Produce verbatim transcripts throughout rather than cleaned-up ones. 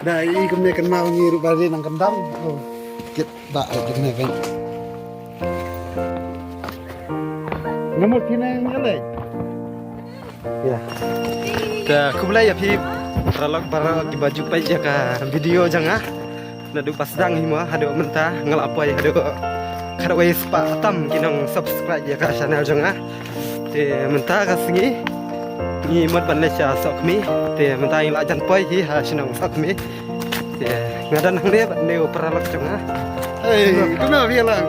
Da i kumne kan mau ngi ruh ba ri nang kan dam. Oh. Kit da kumne kan. Ngamut kine ngi le. Ya. Te khublei ïa phi paralok baroh kiba ju peit ïa ka video jong nga. Naduh ba sdang hi mo haduh mynta nga la poi haduh khatwei spah tam ki nong subscribe ïa ka channel jong nga. Te mynta ka sngi ngi mut ban leit sha Sohkhmi. Te mynta ngi la jan poi hi ha shnong Sohkhmi. Te nga don hangne bad une u paralok jong nga. Hei, kumno phi ïalang?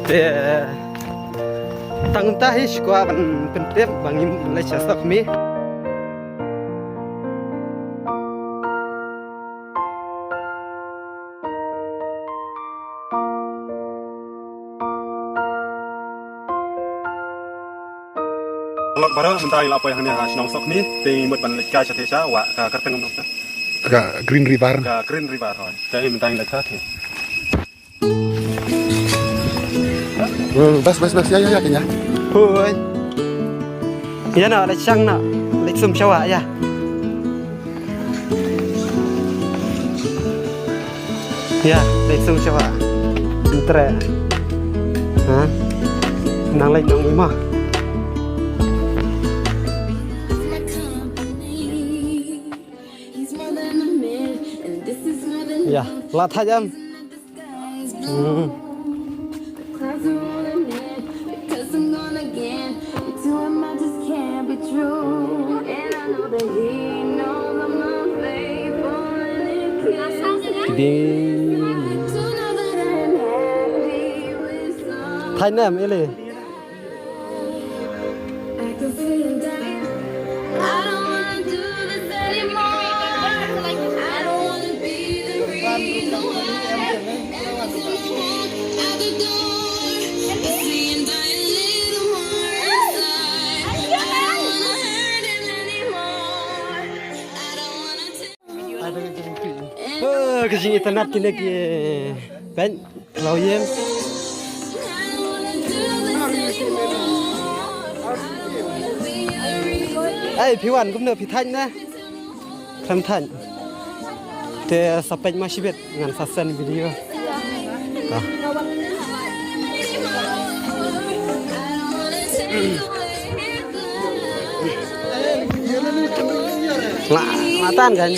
Te tang mynta hi shu kwah ban pyntip ba ngim leit sha Sohkhmi. Paralok baroh, mynta ngi la poi hangne ha shnong Sohkhmi, te ngi mut ban leit kai shatei sha wah ka kyrteng ka Green River. Ka Green River, hooid. Te mynta ngi leit shatei. Hmm, bas, bas, bas, ïa, ïa, ïa, kane. Hooid. Ïa na, leit shang na, leit sum sha wah, ïa. Ïa, leit sum sha wah. Ntre. Ha? Nang leit nong i ma. Ïa, la thait em. Hmm. Ding. Thait ne em, Eli? Oh, ka jingitynnad kine ki, eh, peit, law ïing. Ei, phi wan kumno, phi thait ne? Khlem thait. Te sa peit ma shibit ngan sa send video. Ah. La, la tan kan.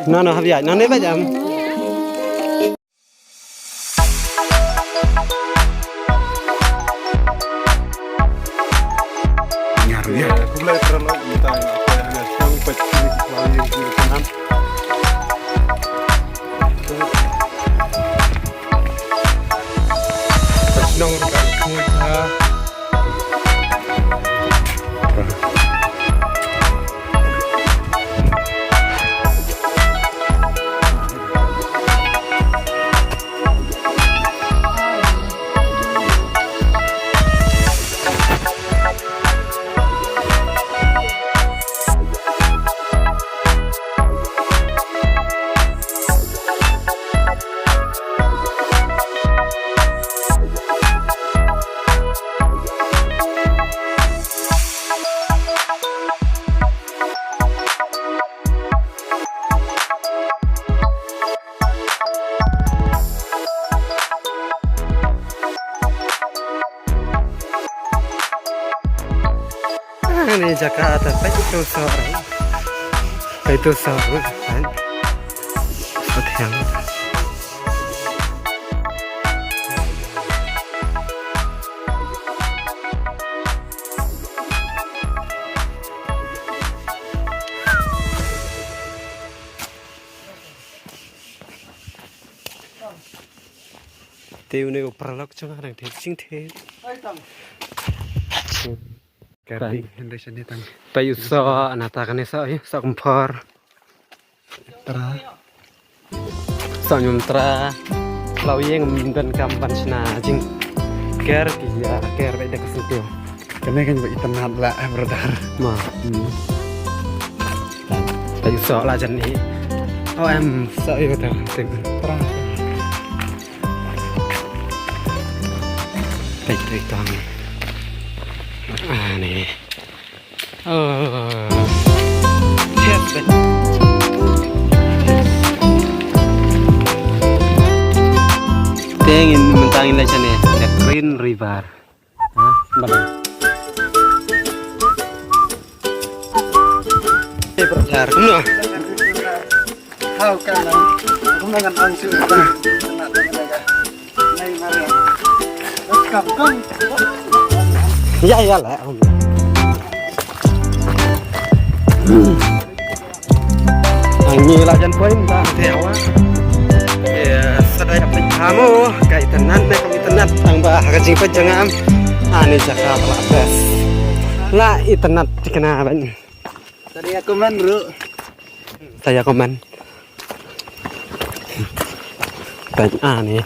No, no, hab ïaid. No, ne ba jam. Ngar ïa. Khublei para lok, mynta nga poi ha shnong peit kine ki khlaw ïing kine ki kynhun. Shnong ruh ka khuid ha. Ani jaka ta peit tu sor. Peit tu sor. Pathiang. Te une u paralok jong nga dang thied jingthied. Ka ri hynrei shane tang. Peit u soh, nata kane soh, ïa, soh kumphor. Tra. Soh ñium tra. Khlaw ïing ym donkam ban shna jingker ki ïa ker beit da ka syntiew. Kane kan ba itynnad la, eh, brother. Ma. Hmm. Peit u soh la jan i. O em soh ïa ka teng. Tra. Ai, tang. Ani. Oh. Yes, bet. Te ngin, mynta ngin leit shane, ka Green River. Ha, balei? Eh, bro, jar kumno? Hau kan, kumno kan ang su. Ïa, ïa lah. Ngi la jan poi mynta te hawa. Ïa, sa da ïa peit ha mo, ka itynnad ne kam itynnad tang ba ha ka jingpeit jong nga. Ani jaka ba la best. La itynnad thikna ban. Sa da ïa comment ruh. Sa ïa comment. Ban ani.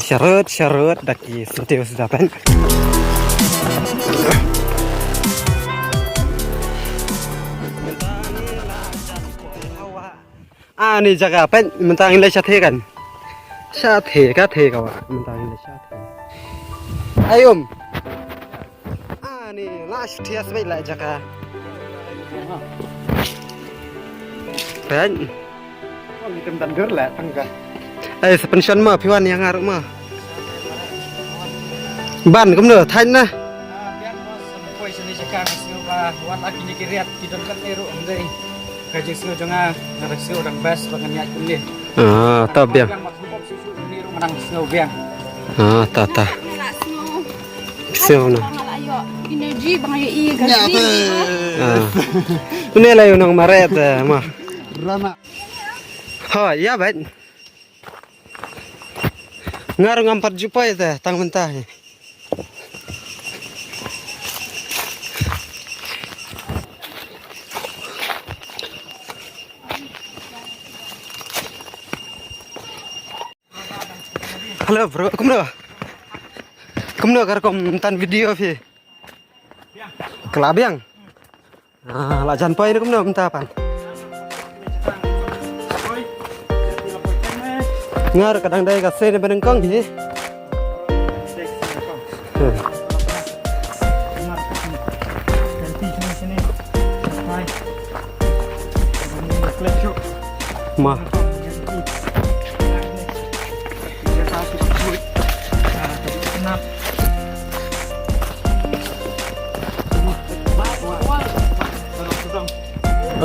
Sharud, sharud, da ki sentiw suda pyn. Ani jaka pyn, mynta ngin leit shatei kan. Shatei ka tei ka wa, mynta ngin leit shatei. Ai um. Ani, la shatei sbei la jaka. Pyn. Ong item tandur la tangga. Ai, sa pynshon ma, phi wan ïa nga ruh ma. Ban kumno, thaiñ na. Ah, biang mo, sa poi sini jaka, nga sngew ba wan la kine ki riat, ki don kat ne ruh, ym dei. Ka jingsngew jong nga, nga da sngew dang best ba ngan ïaid kumne. Ah, ta biang. Biang ma thubok shuh shuh, une ruh nga dang sngew biang. Ah, ta ta. Nga la sngew. Sngew na. Nga la ïoh energy ba nga ïohi ka jingim. Ah. Une la ïoh nang maret, eh, ma. Rana. Ha, ïa, bad. Nga ruh ngam pat ju poi te, tang mynta hi. Hello bro, kumno? Kumno ka rukom mynta video phi? Ka la biang? Ah, la jan poi ne kumno mynta pan. Nga ruh ka dang dei ka seh ne ba nyngkong hi. Hmm. Ma.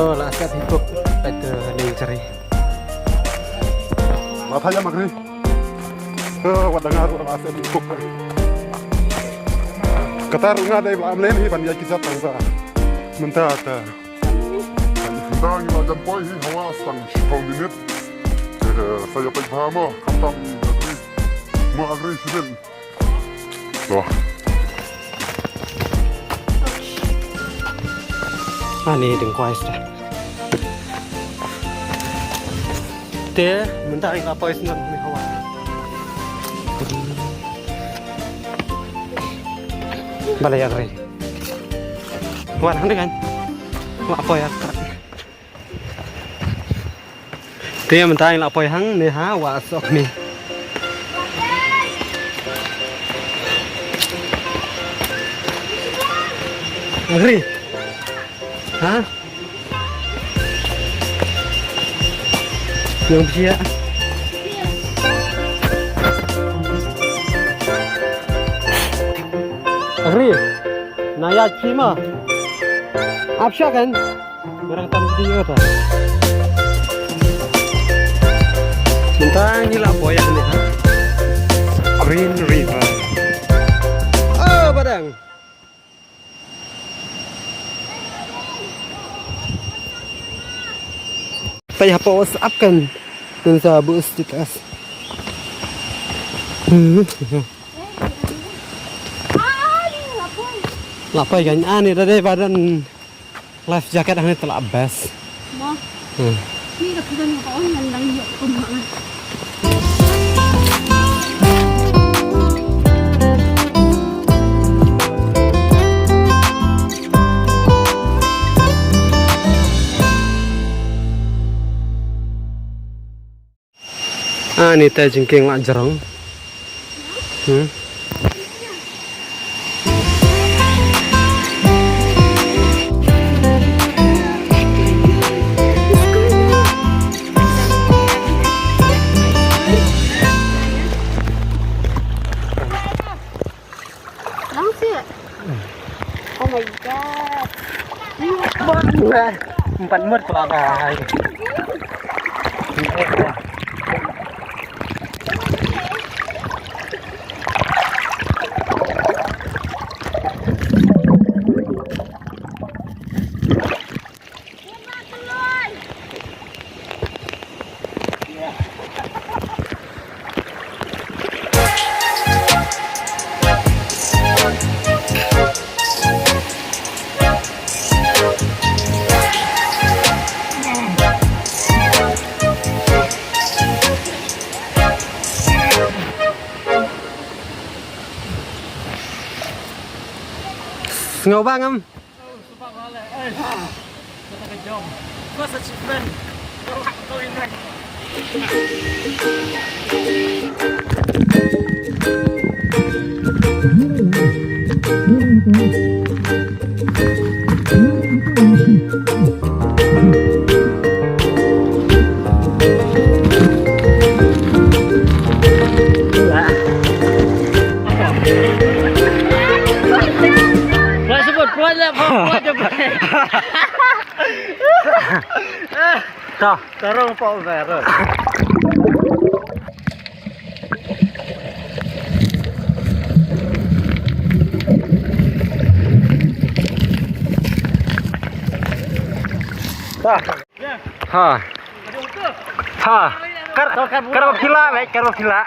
Oh, la sep hipuk. Peit tu ni ceri. Mata ya magri. Eh, wat da nga ruh la sep hipuk. Kata ruh nga dei ba am len hi ban ïa ki jat tang sa. Mynta ta. Mynta ngi la jan poi hi hawa tang shiphew minit. Eh, sa ïa peit bha mo, khamtam agri. Mo agri shibit. Wah. Ani ding kwai sda. Te, mynta ngi la poi sna ni hawa. Balei agri. Wan hang ding kan. La poi agri. Te mynta ngi la poi hangne ha Wah Sok ni. Agri. Ha? Jong phi ïa. Agri. Na ïa phi ma. Ap sha kan. Ngarang tam video ta. Mynta ngi la poi hangne ha Green River. Oh, badang. Peit hapoh WhatsApp kan. Kan sa buh status. La poi kan ani da dei ba don. Life jacket hangne te la best. Mo. Hmm. Ni ka phi don ka ong ngan dang ïoh kum ha nga. Ani te jingkieng la jrong. Hmm. Empat mut kelada. Sngew ba ngam. First achievement. Pula sebut, pula je, pula je. Tah. Tarung pau viral. Tah. Ha. Ha. Kar, kar ba phi lah, wei, kar ba phi lah.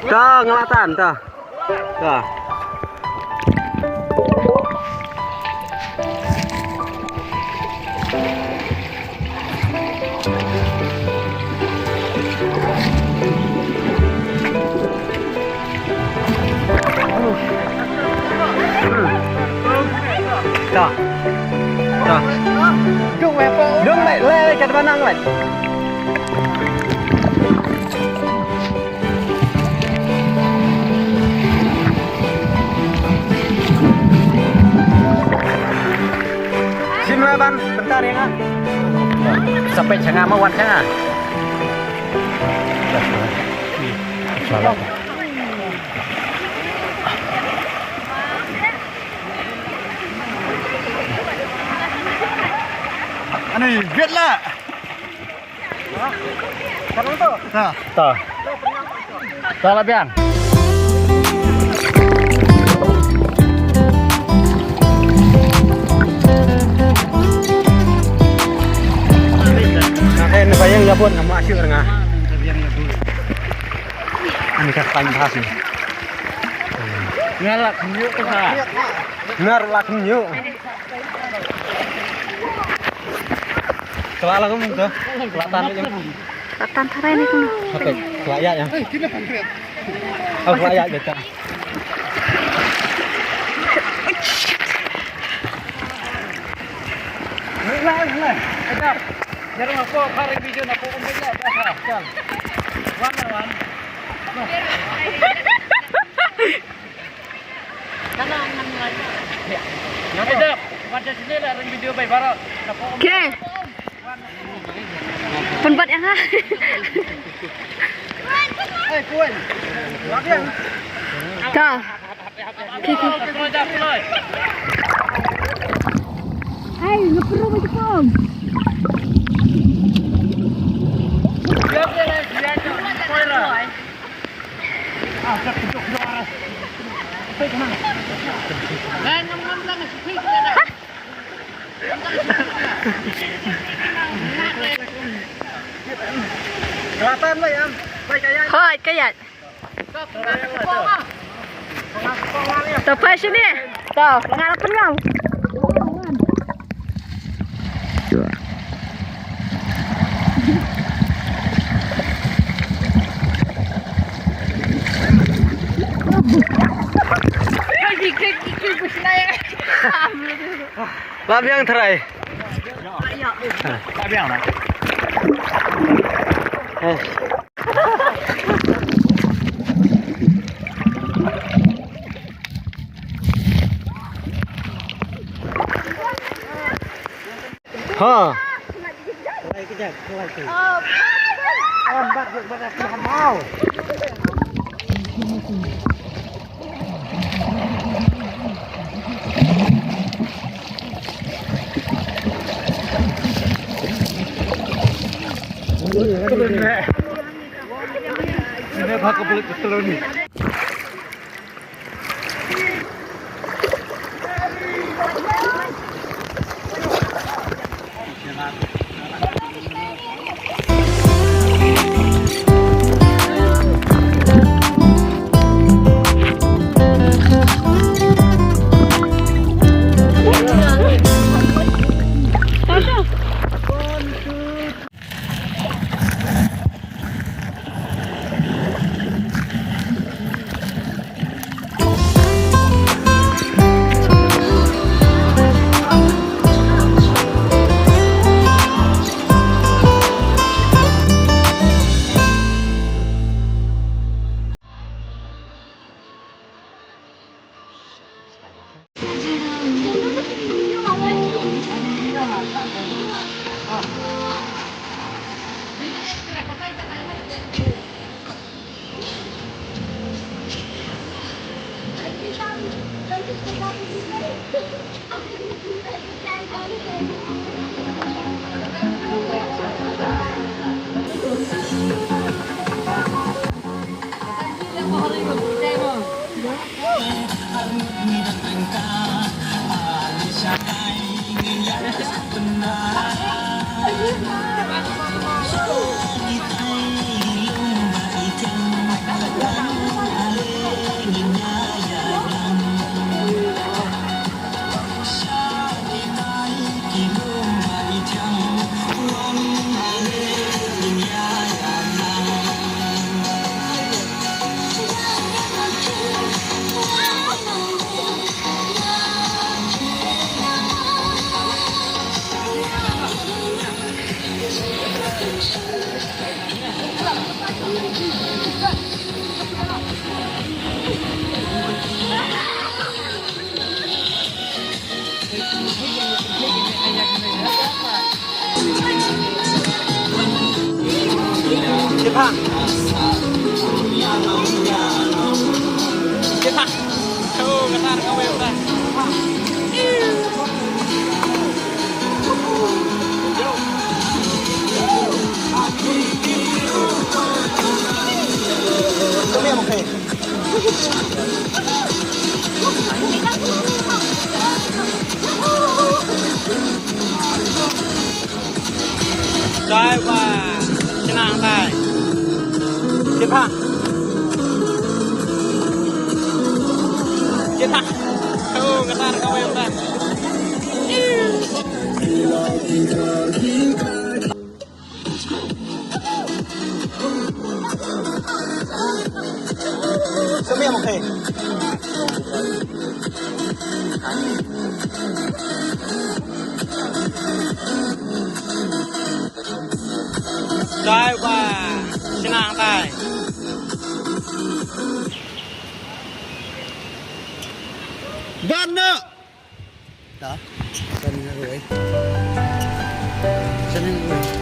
Ta, nga la tan, ta. Ta. Ta. Ta. Dung wei, dung wei, le, le, kat ba nang wei. Shim la ban, pyntar ïa nga. Sa peit sha nga, ma wan sha nga. Ani, good luck. Ta. Ta. Ta la biang. Nga kane ba ïeng ïa bun nga ma shu nga. Ani ka tang bha sih. Nga la khynñiuh tu ha. Nga la khynñiuh. Kala lang um tu. Kala tan lang. Kala tan tharai ni tu. Okey, kala ïa ïa. Au kala ïa ïa ta. Lai lai. Jangan apa, kari video nak pokok meja dah. Wan wan. Okey. Pynbat ïa nga. Ka. Okey, okey. Ai, nga perlu baju kong. Hooid, ka ïaid. To, phai shane. To, nga la pynlong. La biang trai. La biang na. Ha. Dai ba. Shnang dai. Chipha. Chipha. Oh, kata ka wei ba. Sabi mo kay. Dai ba. Shnang dai. Ban na. Ta. Sani na ruai. Sani na ruai.